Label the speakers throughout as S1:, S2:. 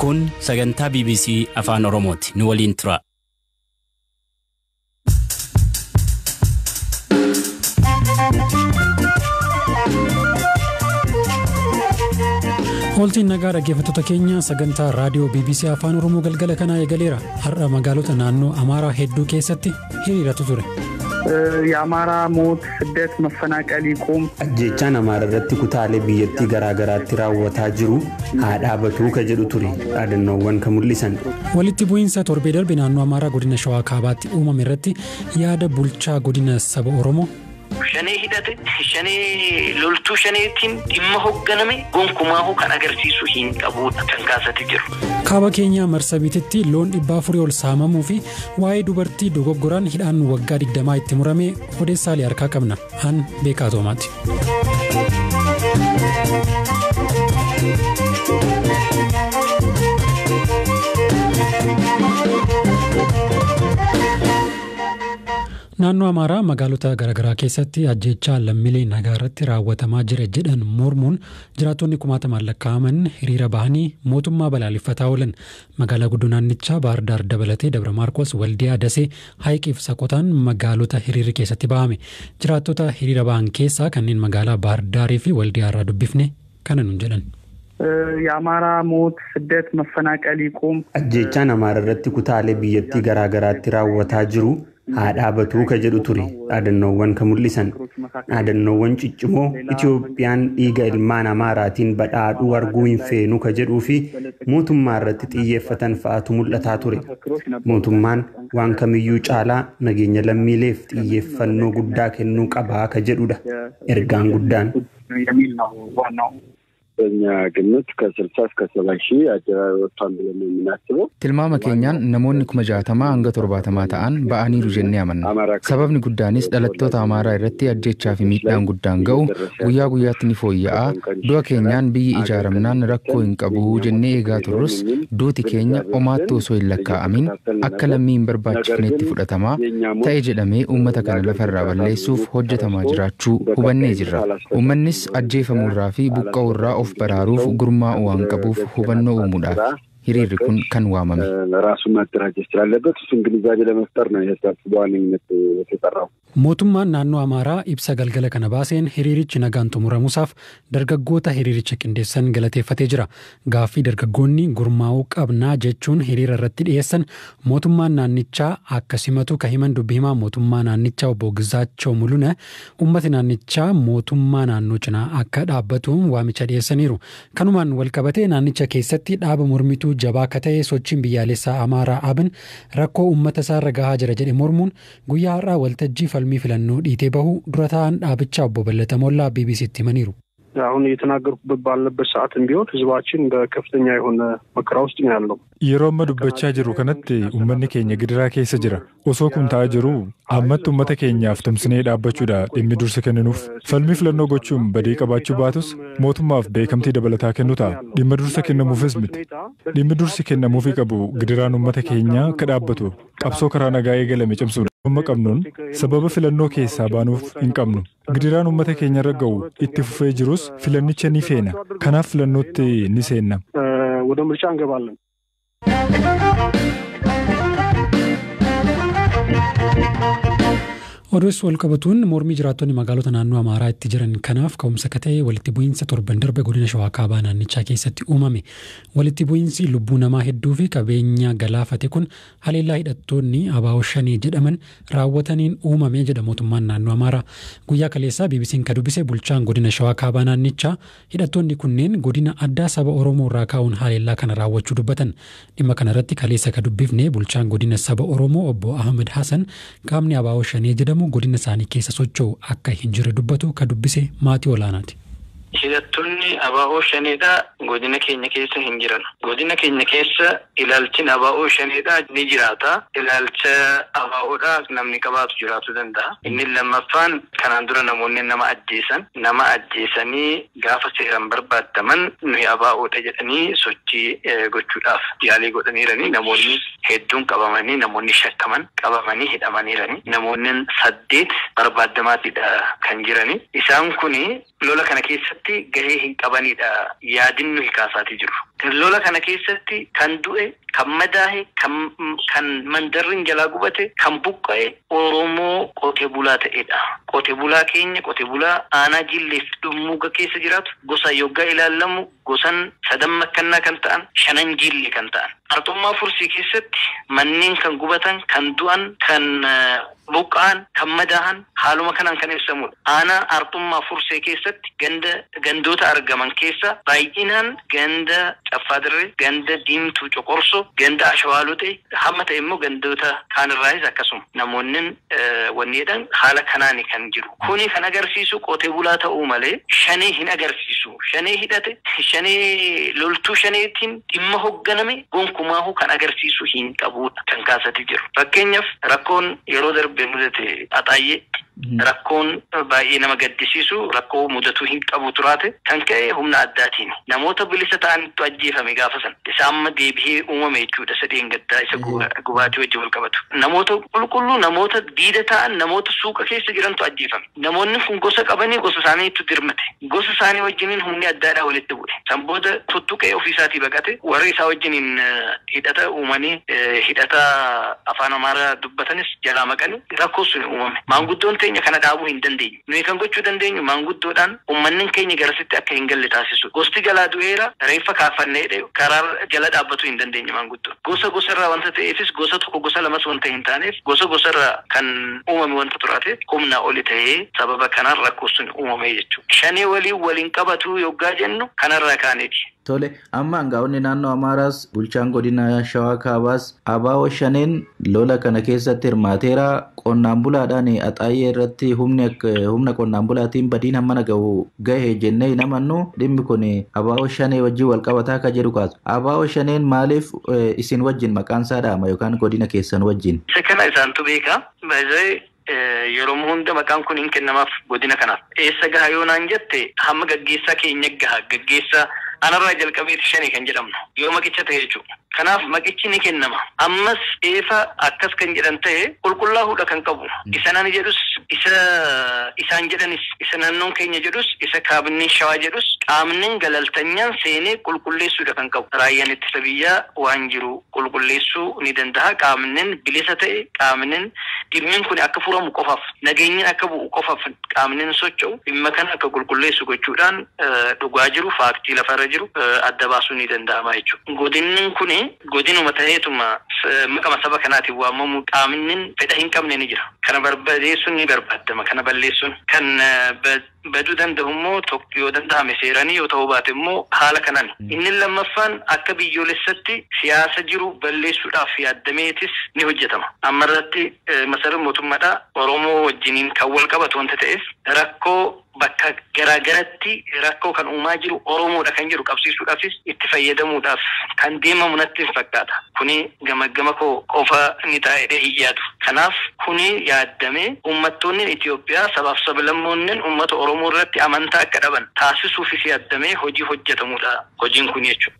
S1: Kun sagantaa BBC Afaan Oromooti. Nu waliin tura.
S2: Ooltiin nagaa dhaggeeffattoota keenya sagantaa raadiyoo BBC Afaan Oromoo galgala kanaa eegaleera. Har'a magaalota naannoo Amaaraa hedduu keessatti hiriiratu ture.
S3: የአማራ ሞት፣ ስደት፣ መፈናቀል ይቁም።
S4: Ajjeechaan Amaara irratti kutaalee biyyattii garaa garaatti raawwataa jiru haa dhaabatuu ka jedhu ture dhaadannoowwan kan mul'isan.
S2: Walitti bu'iinsa torbee darbe naannoo Amaaraa godina Shawaa Kaabaatti uumame irratti yaada bulchaa godina saba Oromoo.
S5: Shanee hidhate, shanee loltuu shaneetiin dhimma hoogganame gonkumaa kan agarsiisu hin qabudha kan kaasate jiru.
S2: Kaaba keenyaa Marsabiititti loon 400 ol saamamuu fi waa'ee dubartii dogoggoraan hidhaan waggaa 20 itti murame odeessaalee harkaa qabna. An Beekaa Toomaati. Naannoo Amaaraa magaalota garaagaraa keessatti ajjeechaa lammiilee nagaa irratti raawwatamaa jira jedhan mormuun jiraattonni kumaatamaan lakkaa'aman hiriira bahanii mootummaa balaaleffataa oolan. Magaalaa guddoo naannichaa Baahir Daar dabalatee Dabra Maarkos, Waldiyaa, Dasee, Hayiqiif Saqqotaan magaalota hiriirri keessatti bahame. Jiraattota hiriira bahan keessaa kanneen magaalaa Baahir Daarii fi Waldiyaa irraa dubbifne kana nuun jedhan.
S3: የአማራ ሞት፣ ስደት፣ መፈናቀል ይቁም።
S4: Ajjeechaan Amaara irratti kutaalee biyyattii garaa garaatti raawwataa jiru haa dhaabatuu ka jedhu ture dhaadannoowwan kan mul'isan. Dhaadannoowwan ciccimoo Itoophiyaan dhiiga ilmaan Amaaraatiin badhaadhuu arguu hin feenu ka jedhuu fi mootummaa irratti xiyyeeffatan fa'aatu mul'ataa ture. Mootummaan waan kamiyyuu caalaa nageenya lammiileef xiyyeeffannoo guddaa kennuu qabaa ka jedhudha ergaan guddaan.
S3: የሚል ነው ዋናው።
S6: በእኛ ግምት ከ60 እስከ 70 ሺህ አደባባይ ወጥቷል ብለን ነው የምናስበው።
S7: Tilmaama keenyaan namoonni 60,000 hanga 70,000 ta'an ba'aniiru jennee amanna. Sababni guddaanis dhalattoota Amaaraa irratti ajjechaa fi miidhaan guddaan ga'u guyyaa guyyaatti ni fooyya'aa. Du'a keenyaan biyyi ijaaramnaan rakkoo hin qabu jennee eegaa turrus duuti keenya omaatti osoo hin lakkaa'amin akka lammii hin barbaachifnetti fudhatamaa ta'e jedhamee uummata kana lafarraa balleessuuf hojjetamaa jiraachuu hubannee jirra. Uummannis ajjeefamuurraa fi buqqa'uurraa of baraaruuf gurmaa'uu waan qabuuf hubannoo uumuudhaaf hiriirri kun kan waamame.
S6: ራሱን ማደራጀት ስላለበት እሱን ግንዛቤ ለመፍጠር ነው ይህ ሰልፍ በዋነኝነት የተጠራው።
S2: Mootummaan naannoo Amaaraa ibsa galgala kana baaseen hiriirichi nagaan xumuramuusaaf dargaggoota hiriiricha qindeessan galateeffatee jira. Gaaffii dargaggoonni gurmaa'uu qabnaa jechuun hiriira irratti dhiyeessan mootummaan naannichaa akka simatu ka himan dubbi himaa mootummaa naannichaa obbo Gizaachoo Muluna uummati naannichaa mootummaa naannoo cinaa akka dhaabbatu waamicha dhiyeessaniiru. Kanumaan walqabatee naannicha keessatti dhaaba mormituu jabaa akka ta'e sochiin biyyaalessaa Amaaraa Abin rakkoo uummata isaarra gahaa jira jedhe mormuun guyyaa har'aa waltajjii falmii filannoo dhiitee bahu dura ta'an dhaabichaa obbo Ballata Mollaa BBCtti himaniiru.
S8: አሁን እየተናገርኩበት ባለበት ሰዓትም ቢሆን ህዝባችን በከፍተኛ የሆነ መከራ ውስጥ ነው ያለው።
S9: Yeroo amma dubbachaa jiru kanatti uummanni keenya gidiraa keessa jira. Osoo kun ta'aa jiruu ammatti uummata keenyaaf tumsinee dhaabbachuudha dhimmi dursa kenninuuf. Falmii filannoo gochuun badii qabaachuu baatus mootummaaf beekamtii dabalataa kennu ta'a. Dhimma dursa kennamuufis miti. Dhimmi dursi kennamuufii qabu gidiraan uummata keenyaa akka dhaabbatu qabsoo karaa nagaa eegalame cimsuudha. Amma qabnuun sababa filannoo keessaa baanuuf hin qabnu. Gidiraan uummata keenya irra ga'u itti fufee jirus filannicha ni feena. Kanaaf filannootti ni seenna.
S8: ወደ ምርጫ እንገባለን።
S2: Oduus wal qabatuun mormii jiraattonni magaalota naannoo Amaaraa itti jiran kanaaf ka'umsa akka ta'e walitti bu'iinsa torban darbe godina Shawaa Kaabaa naannichaa keessatti uumame. Walitti bu'iinsi lubbuu namaa hedduu fi qabeenya galaafate kun haleellaa hidhattoonni ABO Shanee jedhaman raawwataniin uumame jedha mootummaan naannoo Amaaraa. Guyyaa kaleessaa BBC'n ka dubbise bulchaan godina Shawaa Kaabaa naannichaa hidhattoonni kunneen godina addaa saba Oromoo irraa ka'uun haleellaa kana raawwachuu dubbatan. Dhimma kanarratti kaleessa ka dubbifne bulchaan godina saba Oromoo obbo Ahmed Hassan qaamni ABO Shanee jedhamu godina isaanii keessa socho'u akka hin jirre dubbatu ka dubbise maatii olaanaati.
S5: Hidhattoonni ABO shaneedhaa godina keenya keessa hin jiran. Godina keenya keessa ilaalchi ABO shaneedhaa ni jiraata. Ilaalcha ABOdhaa namni qabaatu jiraachuu danda'a. Inni lammaffaan kanaan dura namoonni nama ajjeesan nama ajjeesanii gaafa seeraan barbaadaman nuyi ABOdha jedhanii sochii gochuudhaaf yaalii godhaniiranii namoonni hedduun qabamanii namoonni shakkaman qabamanii hidhamaniiranii namoonni 8 barbaadamaatidha kan jirani. Isaan kuni lola kana keessatti keessatti gahee hin qabanidha yaadinnu hikaasaati jiru. Lola kana keessatti kan du'e, kan madaahe, kan mandarrin jalaa gubate, kan buqqa'e Oromoo qotee bulaa ta'edha. Qotee bulaa keenya, qotee bulaa aanaa Jilleef Dhummuuga keessa jiraatu, gosa yoggaa ilaallamu, gosan sadan makkannaa kan ta'an, shanan Jillee kan ta'an. Arxummaa Fursii keessatti manneen kan gubatan, kan du'an, kan buqqa'an, kan madaahan haaluma kanaan kan ibsamudha. Aanaa Arxummaa Fursee keessatti gandoota argaman keessa baay'inaan ganda Caffaa Dirree, ganda Diimtuu Coqorso, ganda Ashawaaluxee, hamma ta'e immoo gandoota kaanirraayis akkasuma namoonni wanniidhaan haala kanaan kan jiru. Kuni kan agarsiisu qotee bulaa ta'uu malee shanee hin agarsiisu. Shanee hidhate, shanee loltuu shaneetiin dhimma hoogganame gonkumaahu kan agarsiisu hin qabudha kan kaasati jiru. Fakkeenyaaf rakkoon yeroo darbe mudate Axaayyee, rakkoon baay'ee nama gaddisiisu, rakkoo mudatuu hin qabu turaate kan ka'e humna addaatiin namoota bilisa ta'antu ajjeefame gaafa sana. Isa amma deebi'ee uumame jechuudha sadeen gaddaa isa gubaatii wajjin wal qabatu. Namoota qulqulluu, namoota diida ta'an, namoota suuqa keessa jirantu ajjeefame. Namoonni kun gosa qabanii gosa isaaniitu dirmate. Gosa isaanii wajjiniin humni addaadhaa walitti bu'e. San booda tuttuqee ofiisaatii baqate, warri isaa wajjiniin hidhata uumanii hidhata afaan Amaaraa dubbatanis jalaa maqanii rakkoo sun uumame. Maanguddoon teenya kana dhaabuu hin dandeenyu. Nuyi kan gochuu dandeenyu maanguddoodhaan uummanni keenya garasitti akka hin galle taasisu. Gosti jalaa du'eera, reeffa kaafannee karaa jala dhaabbatu hin dandeenyu maanguddoon. Gosa gosarraa wanta ta'eefis gosa tokko gosa lamas wanta hin taaneef gosa gosarraa kan uumame wanta turaate humna oli ta'ee sababa kanaan rakkoo sun uumame jechuudha. Shanee waliin qabatu yoggaa jennu kanarraa kaaneeti.
S10: Tole, amma aangaa'onni naannoo Amaaraas, bulchaan godina Shawaa Kaabaas ABO shaneen lola kana keessatti hirmaateera. Qonnaan bulaadhaan Axaayyee irratti humna qonnaan bulaatiin badiin hammana gahu gahe jennee hin amannu. Dhimmi kun ABO shanee wajjin wal qabataa akka jedhu kaasu. ABO shaneen maaliif isin wajjin maqaan isaa dhahama yookaan godina keessan wajjin?
S5: Isa kana isaantu beeka. Yeroo hunda maqaan kun hin kennamaaf godina kanaaf. Eessa gaha yoo naan jette hamma gaggeessaa keenya gaha. Gaggeessaa anarraa jalqabeeti shanee kan jedhamnu yoo maqicha ta'e jechuudha. Kanaaf maqichi ni kennama. Ammas eefa akkas kan jedhan ta'e qulqullaa'uudha kan qabu. Isa naan jedhus, isa isaan jedhanis, isa naannoon keenya jedhus, isa kaabineen Shawaa jedhus qaamni galaltanyaan seenee qulqulleessuudha kan qabu. Raayyaan ittisa biyyaa waan jiru qulqulleessuu ni danda'a. Qaamni bilisa ta'e, qaamni dhimmi kun akka furamu qofaaf, nageenyi akka bu'u qofaaf qaamni socho'u dhimma kana akka qulqulleessu gochuudhaan dhugaa jiru, faaktii lafarra jiru adda baasuu ni danda'ama jechuudha. Godinni kun godinuma ta'eetuma maqama saba kanaatiin waamamu qaamni fedha hin qabne ni jira. Kana barbadeessuun ni barbaadama. Kana balleessuun kan baduu danda'u immoo yoo danda'ame seeranii yoo ta'uu baate immoo haala kanaan. Inni lammaffaan akka biyyoolessatti siyaasa jiru balleessuudhaaf yaaddameetis ni hojjetama. Amma irratti masarri mootummaadhaa Oromoo wajjiniin kan wal qabatu wanta ta'eef rakkoo bakka garaagaratti rakkoo kan uumaa jiru Oromoodha kan jiru qabsiisuudhaafis itti fayyadamuudhaaf kan deemamu natti hin fakkaata. Kuni gama koo qofa ni taa'ee hin yaadu. Kanaaf kuni yaaddamee uummattoonni Itoophiyaa sabaaf sablammoonni uummata Oromoo irratti amantaa akka dhaban taasisuufis yaaddamee hojii hojjetamudha hojiin kun jechuudha.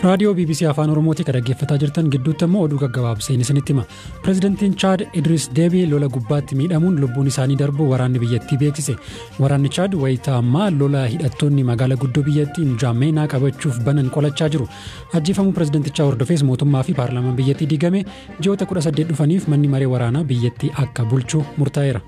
S2: Raadiyoo BBC Afaan Oromootii kan dhaggeeffataa jirtan gidduutti immoo oduu gaggabaabseen isinitti hima. Pireezidantiin Chaad Idris Deebii lola gubbaatti miidhamuun lubbuun isaanii darbuu waraanni biyyattii beeksise. Waraanni Chaad wayitaa ammaa lola hidhattoonni magaalaa guddoo biyyattii Njaameenaa qabachuuf banan qolachaa jiru. Ajjeefamuu pireezidantichaa hordofees mootummaa fi paarlaamaan biyyattii diigame ji'oota 18 dhufaniif manni maree waraanaa biyyattii akka bulchu murtaa'eera.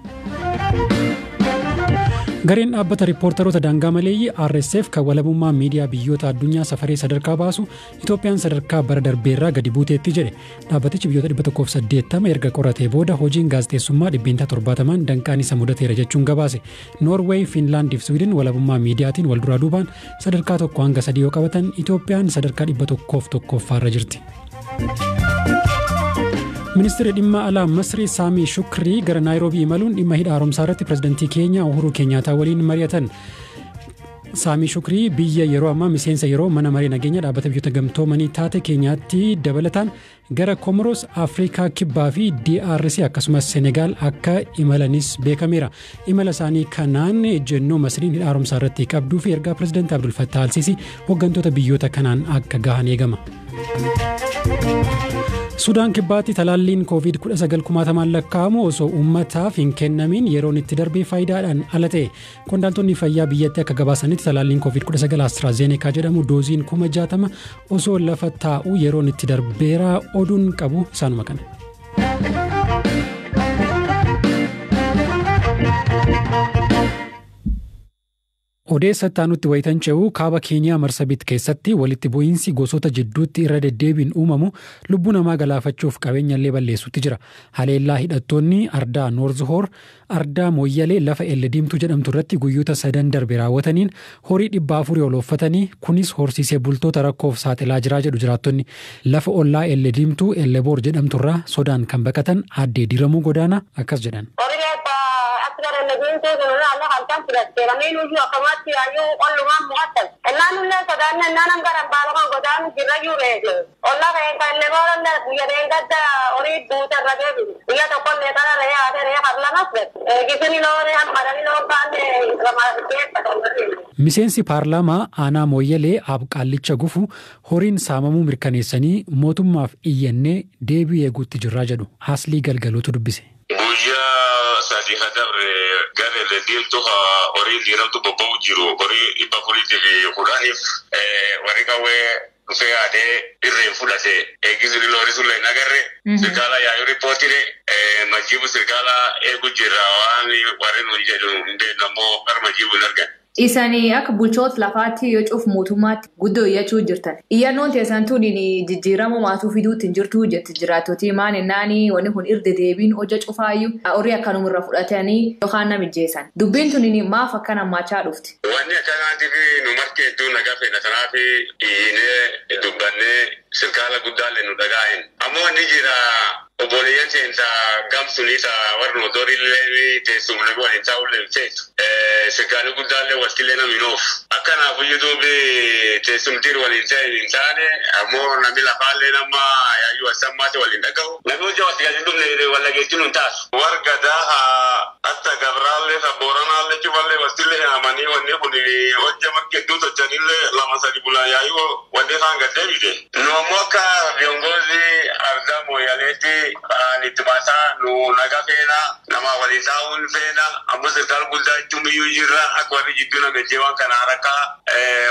S2: Gareen dhaabbata riippoortaroota daangaa maleeyyii RSF kan walabummaa miidiyaa biyyoota addunyaa safaree sadarkaa baasu Itoophiyaan sadarkaa bara darbeerraa gadi buuteetti jedhe. Dhaabbatichi biyyoota 180 erga qoratee booda hojiin gaazexeessummaa 70% danqaan isa mudateera jechuun gabaase. Noorweey, Fiinlaandii fi Siwiidin walabummaa miidiyaatiin wal duraa duubaan sadarkaa 1 hanga 3 yoo qabatan Itoophiyaan sadarkaa 101ffaarra jirti. Ministeerri dhimma alaa Masrii Saamii Shukrii gara Naayiroobii imaluun dhimma hidha haaromsaa irratti pireezidantii Keeniyaa Uhuruu Keenyaataa waliin mari'atan. Saamii Shukrii biyya yeroo ammaa miseensa yeroo mana maree nageenya dhaabbata biyyoota gamtoomanii taate Keenyaatti dabalataan gara Komoros, Afrikaa Kibbaa fi DRC akkasumas Senegaal akka imalanis beekameera. Imala isaanii kanaan ejjennoo Masriin hidha haaromsaa irratti qabduu fi ergaa pireezidantii Abdul Fattah Alsiisii hooggantoota biyyoota kanaan akka gahan eegama. Sudaan Kibbaatti talaalliin Covid-19 kumaatamaan lakkaa'amu osoo uummataaf hin kennamin yeroon itti darbee faayidaadhaan ala ta'e. Qondaaltonni fayyaa biyyattii akka gabaasanitti talaalliin Covid-19 AstraZeneca jedhamu dooziin 60,000 osoo lafa taa'u yeroon itti darbeera. Oduun qabu isaanuma kana. Odeessa itti aanutti wayitan ce'u, kaaba Keeniyaa Marsabit keessatti walitti bu'iinsi gosoota jidduutti irra deddeebiin uumamu lubbuu namaa galaafachuuf qabeenya illee balleessutti jira. Haleellaa hidhattoonni ardaa Noorzihoor ardaa Mooyyalee lafa Elle Diimtuu jedhamtu irratti guyyoota sadan darbe raawwataniin horii 400 ol ooffatanii, kunis horsiisee bultoota rakkoof saaxilaa jiraa jedhu jiraattonni. Lafa ollaa Elle Diimtuu Elleboor jedhamturraa sodaan kan baqatan Aaddee Diramuu Godaanaa akkas jedhan. Miseensi paarlaamaa aanaa Mooyyalee Abqaallicha Gufu horiin saamamuu mirkaneessanii mootummaaf iyyannee deebii eeguutti jirraa jedhu. Haslii Galgaluutu dubbise.
S11: Guyyaa sadii dabre gara Diimtuu horii diiramtu bobba'u jiru, horii 410f warri qawwee dhufee haadee irreen fudhate. Eegisni loorii sun hin agarre. Sirkaala yaayuu riippootire majiibu sirkaala eegu jirra, waan warri nuun jedhu hin beeknu, ammoo gara majiibu hin argan.
S12: Isanii akka bulchoota lafaatti yoo cuuf mootummaatti guddoo iyyachuu jirtan. Iyyannoon teessan tun jijjiirama maatuu fiduutti hin jirtu jetti jiraattoti. Maan ennaani wanni kun irra deebiin hojja cufaayyuu horii akkanumarra fudhatanii yookaan nama ijjeessan. Dubbiin tun maaf akkana hammaachaa dhufti?
S11: Wanni akkanaatiif nu marti hedduu nagaa feena, kanaaf iyyinee dubbannee sirkaala guddaallee nu dhagaa'in. Ammoo inni jira, obboleeyyan seensaa gamsunii ta warri motorillee teessumni waliin taa'ullee hin feetu. Sirkaalli guddaallee waltillee namni hin oofu. Akkanaafuyyuu duubi teessumtiin waliin ta'e hin taane, ammoo namni lafaallee nama yaayyuu wasammaate waliin dhagahu. Namni hojii wasti gadi dhumne wallageettiin hin taasu. Warga daa hatta gabraallee ta booranaallee cufallee waltillee haamanii wanni kun hojja marti hedduu tolchanillee lama sadi bulan yaayyuu wanni isaan gad deebite. Nu ammoo akka viongozi ardaa Mooyaleetti itti baasaa nu nagaa feena, nama waliin taa'uun feena, ammoo sirkaala guddaa jechuun biyyuu jirra akka warri jidduu namajjee waan kana haraka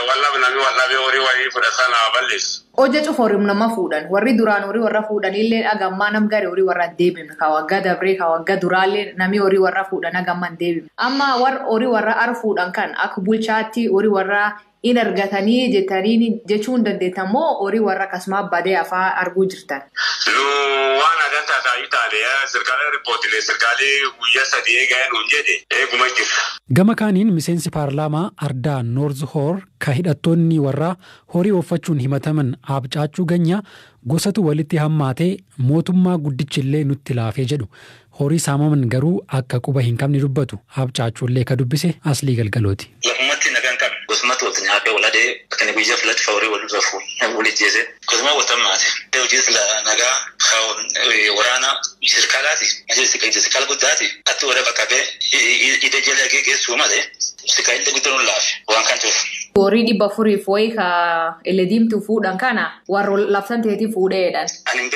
S11: wallab namni wallabee horii walii fudhatan nama balleessu.
S12: Hojja cufa horii nama fuudhan, warri duraan horii warra fuudhan illee hagammaa nam gari horii warra hin deebifne, ka waggaa dabree ka waggaa duraallee namni horii warra fuudhan hagammaa hin deebifne. Amma warra horii warra ar fuudhan kan akka bulchaatti horii warra in argatanii jettanii jechuu hin dandeettan moo horii warra akkasumaa badee afaa arguu jirtan?
S11: Nu waan adan taataayyuu taane sirkaalee riippoortilee sirkaalee guyyaa sadii eegaa nuun jedhe eeguma jira.
S2: Gama kaaniin miseensi paarlaamaa ardaa Noorz Hoor ka hidhattoonni warraa horii ooffachuun himataman Abcaachuu Ganyaa gosatu walitti hammaatee mootummaa guddichillee nutti laafee jedhu. Horii saamaman garuu akka quba hin qabne dubbatu. Abcaachuullee ka dubbise Aslii Galgalooti.
S13: Lafumatti nagaan qabu. Gosumatti walitti nyaatee waladee kan guyyaa filatti horii wal irra wal ijjeese. Gosuma wata maate. Hojii nagaa waraana sirkaalaati. Sirkaala guddaati. Atti warra qaqqabee ida jala geessuu malee sirkaalli guddaan nu laafe waan kan tuuf.
S12: Horii 400f wayii ka Elle Diimtuu fuudhan kana warra laftan teetii fuudheedhaan.
S13: Ani hin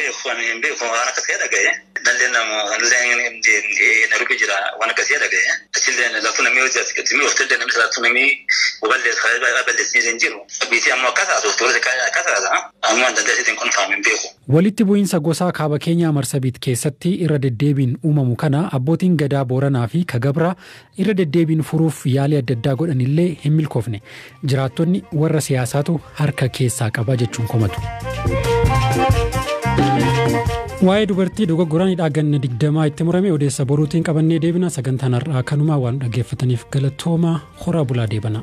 S13: beeku, waan akkasii dhaga'e. Nallee nama nallee Nairobi jira, waan akkasii dhaga'e. Achillee laftu namni hojii oftillee namni salaatu namni balleessanii hin jiru. Biitii ammoo akkas haasoftu toora akkas haasa. Ammoo dandeessitiin kun faam hin beeku.
S2: Walitti bu'iinsa gosaa kaaba Keenyaa Marsabit keessatti irra deddeebiin uumamu kana abbootiin gadaa Booranaa fi Kagabraa irra deddeebiin furuuf yaalii adda addaa godhan illee hin milkoofne. Jiraattonni warra siyaasaatu harka keessaa qaba jechuun komatu. Waa'ee dubartii dogoggoraan hidhaa ganna 20 itti murame odeessa boruutiin qabannee deebina. Sagantaan har'aa kanumaa. Waan dhaggeeffataniif galatooma, horaa bulaa, deebana.